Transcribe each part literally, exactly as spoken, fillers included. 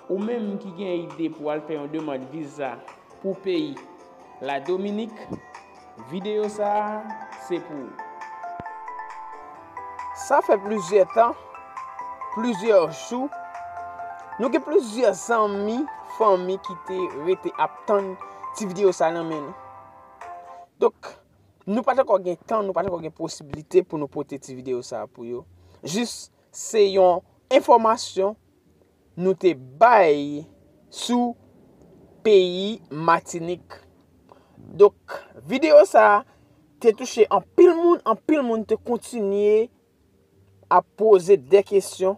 Ou menm ki gen ide pou al fè yon demann viza pou peyi Ladominik, videyo sa a se pou ou. Sa fè plizyè tan, plizyè jou, nou gen plizyè zanmi, fanmi ki te rete ap tann ti videyo sa a nan men nou. Donk, nou pa t ankò gen tan, nou pa t ankò gen posiblite pou nou pote ti videyo sa a pou yo. Jis se yon enfòmasyon nou te bay sou peyi Matinik. Donk, videyo sa a te touche anpil moun, anpil moun te kontinye ap poze de kesyon.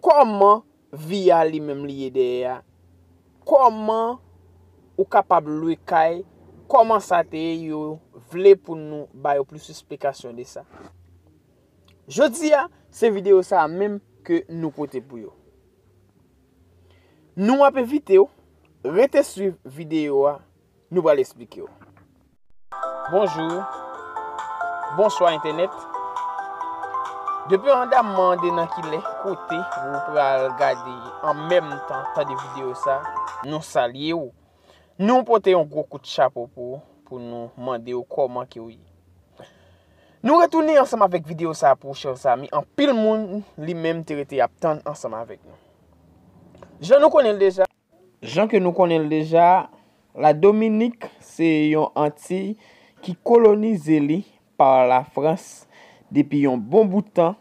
Kòman vi a li menm li ye dèyè a? Kòman ou kapab lwe kay? Kòman sa te ye? Yo vle pou nou ba yo plis esplikasyon de sa. Jodi a, se videyo sa a menm ke nou pote pou yo. Nou ap envite w rete swiv videyo a, nou pral esplike w. Bonjou, bonswa entènèt. Depi anndan mande nan kilè, kote ou pral gade an menm tan tande videyo sa, nou salye w. Nou pote yon gwo kout chapo pou ou, pou nou mande w kòman ke w ye. Nou retounen ansanm avèk videyo sa a pou ou, chè zanmi. Anpil moun li menm te rete ap tann ansanm avèk nou. Jan nou konnen l deja, jan ke nou konnen l deja, Ladominik se yon antiy ki kolonize li pa Lafrans depi yon bon bout tan,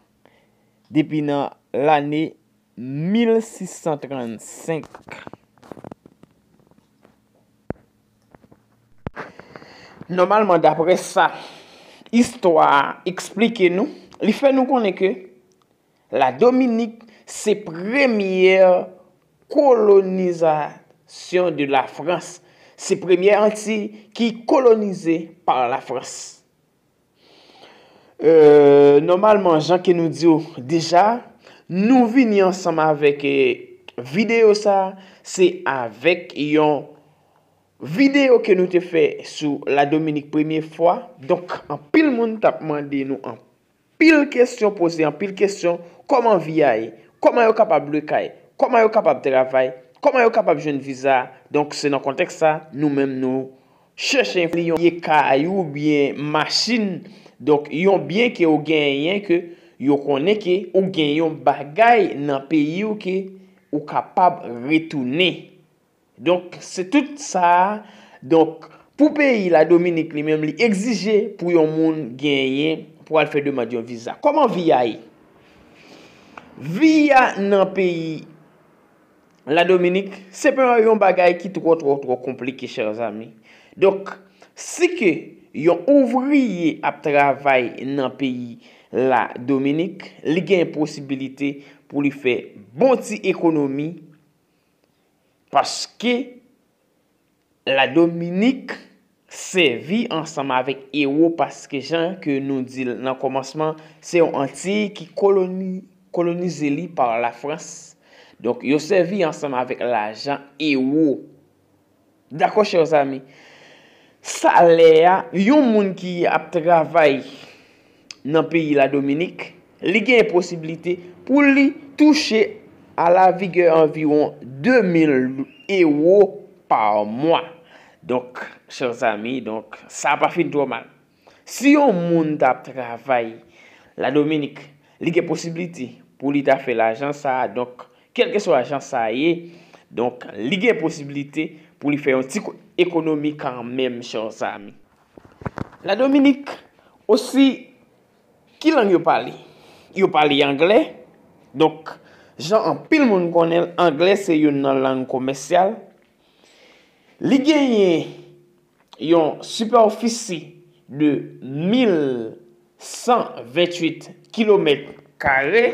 depi nan lane mil sis san trannsenk. Nòmalman, daprè sa istwa a eksplike nou, li fè nou konnen ke Ladominik se premyè kolonizasyon de Lafrans, se premyè Antiy ki kolonize pa Lafrans. Euh, nòmalman, jan ke nou di w deja, nou vini ansanm avèk, eh, videyo sa, se avèk yon videyo ke nou te fè sou Ladominik premye fwa. Donk, anpil moun t ap mande nou anpil kesyon, poze anpil kesyon, kòman vi a ye? Kòman yo kapab lwe kay? Kòman yo kapab travay? Kòman yo kapab jwenn viza? Donk, se nan kontèks sa, nou menm nou chèche li yon byen kay oubyen machin. Donk, yon byen ke ou genyen ke yo konnen ke ou gen yon bagay nan peyi w ke ou kapab retounen. Donk, se tout sa a. Donk, pou peyi Ladominik li menm, li egzije pou yon moun genyen pou al fè demann yon viza. Kòman vi a ye? Vi a nan peyi Ladominik, se pa yon bagay ki twò, twò, twò konplike, chè zanmi. Donk, si ke yon ouvriye ap travay nan peyi Ladominik, li gen posibilite pou li fè bon ti ekonomi, paske Ladominik sèvi ansanm avèk ewo, paske jan ke nou di l nan kòmansman, se yon Antiy ki koloni-, kolonize li pa Lafrans. Donk, yo sèvi ansanm avèk lajan ewo. Dakò, chè zanmi. Salè a, yon moun ki ap travay nan peyi Ladominik, li gen posiblite pou li touche alavigè anviwon de mil ewo pa mwa. Donk, chè zanmi, donk, sa pa fin twò mal. Si yon moun t ap travay Ladominik, li gen posiblite pou li ta fè lajan sa a. Donk, kèlkeswa jan sa ye, donk, li gen posiblite pou li fè yon ti kou-, ekonomi kanmenm, chè zanmi. Ladominik osi, ki lang yo pale? Yo pale anglè. Donk, jan anpil moun konnen l, anglè se youn nan lang komèsyal. Li genyen yon sipèfisi de mil san venntuit kilomèt kare.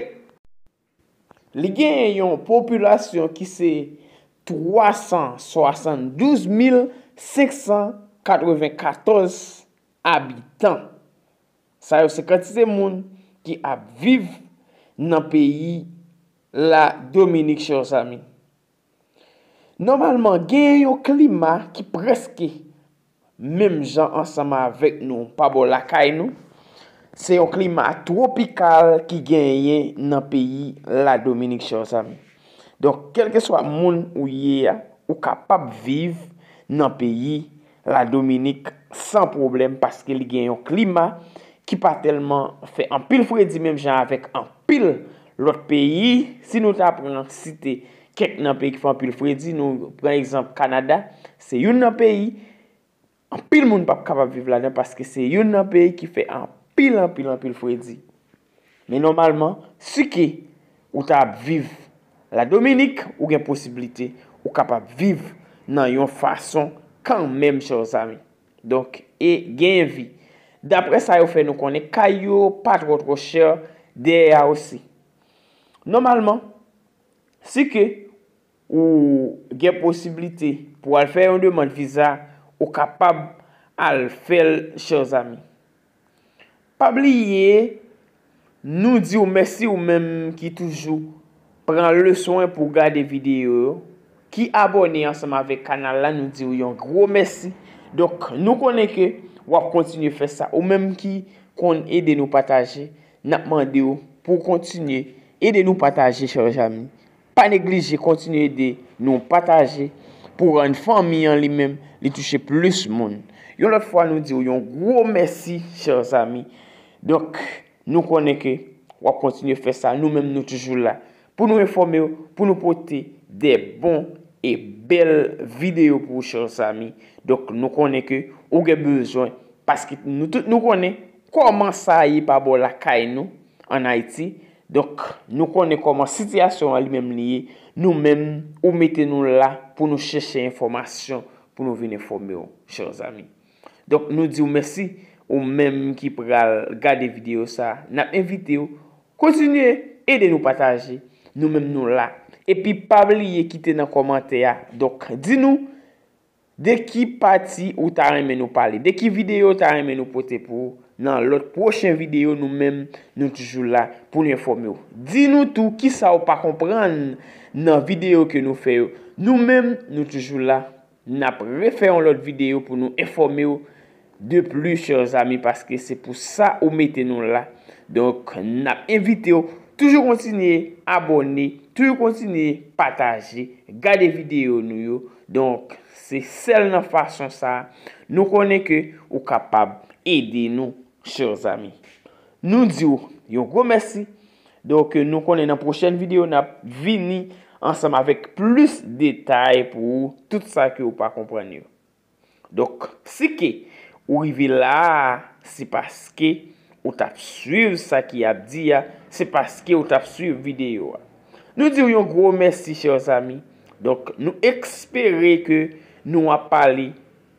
Li genyen yon popilasyon ki se twa san swasanndouz mil senk san katrevenkatòz abitan. Sa yo se kantite moun ki ap viv nan peyi Ladominik, chè zanmi. Nòmalman, gen yon klima ki prèske menm jan ansanm avèk nou, pa bò lakay nou. Se yon klima twopikal ki genyen nan peyi Ladominik, chè zanmi. Donk, kèlkeswa moun ou ye a, ou kapab viv nan peyi Ladominik san pwoblèm, paske li gen yon klima ki pa tèlman fè anpil fredi menm jan avèk anpil lòt peyi. Si nou ta pran site kèk nan peyi ki fè anpil fredi, nou pran egzanp Kanada, se youn nan peyi anpil moun p ap kapab viv ladan, paske se youn nan peyi ki fè anpil, anpil, anpil fredi. Men nòmalman, si ke ou ta ap viv Ladominik, ou gen posiblite ou kapab viv nan yon fason kanmenm, chè zanmi. Donk, e genyen vi. Daprè sa yo fè nou konnen, kay yo pa twò twò chè dèyè a osi. Nòmalman, si ke ou gen posiblite pou al fè yon demann viza, ou kapab al fè l, chè zanmi. Pa bliye, nou di w mèsi ou menm ki toujou pran leswen pou gade videyo yo, ki abòne ansanm avèk kanal la, nou di w yon gwo mèsi. Donk, nou konnen ke w ap kontinye fè sa. Ou menm ki konn ede nou pataje, n ap mande w pou w kontinye ede nou pataje, chè zanmi. Pa neglije kontinye ede nou pataje pou rann fanmi an li menm li touche plis moun. Yon lòt fwa, nou di w yon gwo mèsi, chè zanmi. Donk, nou konnen ke w ap kontinye fè sa. Nou menm, nou toujou la pou nou enfòme w, pou nou pote de bon e bèl videyo pou ou, chè zanmi. Donk, nou konnen ke ou gen bezwen, paske nou tout nou konnen kòman sa ye pa bò lakay nou, ann Ayiti. Donk, nou konnen kòman sitiyasyon an li menm li ye. Nou menm, ou mete nou la pou nou chèche enfòmasyon, pou nou vin enfòme w, chè zanmi. Donk, nou di w mèsi, ou menm ki pral gade videyo sa a. N ap envite w kontinye ede nou pataje. Nou menm, nou la. Epi, pa bliye kite nan kòmantè a. Donk, di nou de ki pati ou ta renmen nou pale, de ki videyo ou ta renmen nou pote pou ou nan lòt pwochen videyo. Nou menm, nou toujou la pou nou enfòme w. Di nou tou kisa ou pa konprann nan videyo ke nou fè yo. Nou menm, nou toujou la. N ap refè yon lòt videyo pou nou enfòme w de plis, chè zanmi, paske se pou sa ou mete nou la. Donk, n ap envite w toujou kontinye abòne, toujou kontinye pataje, gade videyo nou yo. Donk, se sèl nan fason sa a nou konnen ke ou kapab ede nou, chè zanmi. Nou di w yon gwo mèsi. Donk, nou konnen nan pwochèn videyo, n ap vini ansanm avèk plis detay pou ou, tout sa ke ou pa konprann yo. Donk, si ke ou rive la a, se paske ou t ap swiv sa ki ap di a, se paske ou t ap swiv videyo a. Nou di w yon gwo mèsi, chè zanmi. Donk, nou espere ke nou ap pale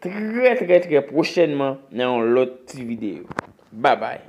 trè, trè, trè pwochènman nan yon lòt ti videyo. Babay.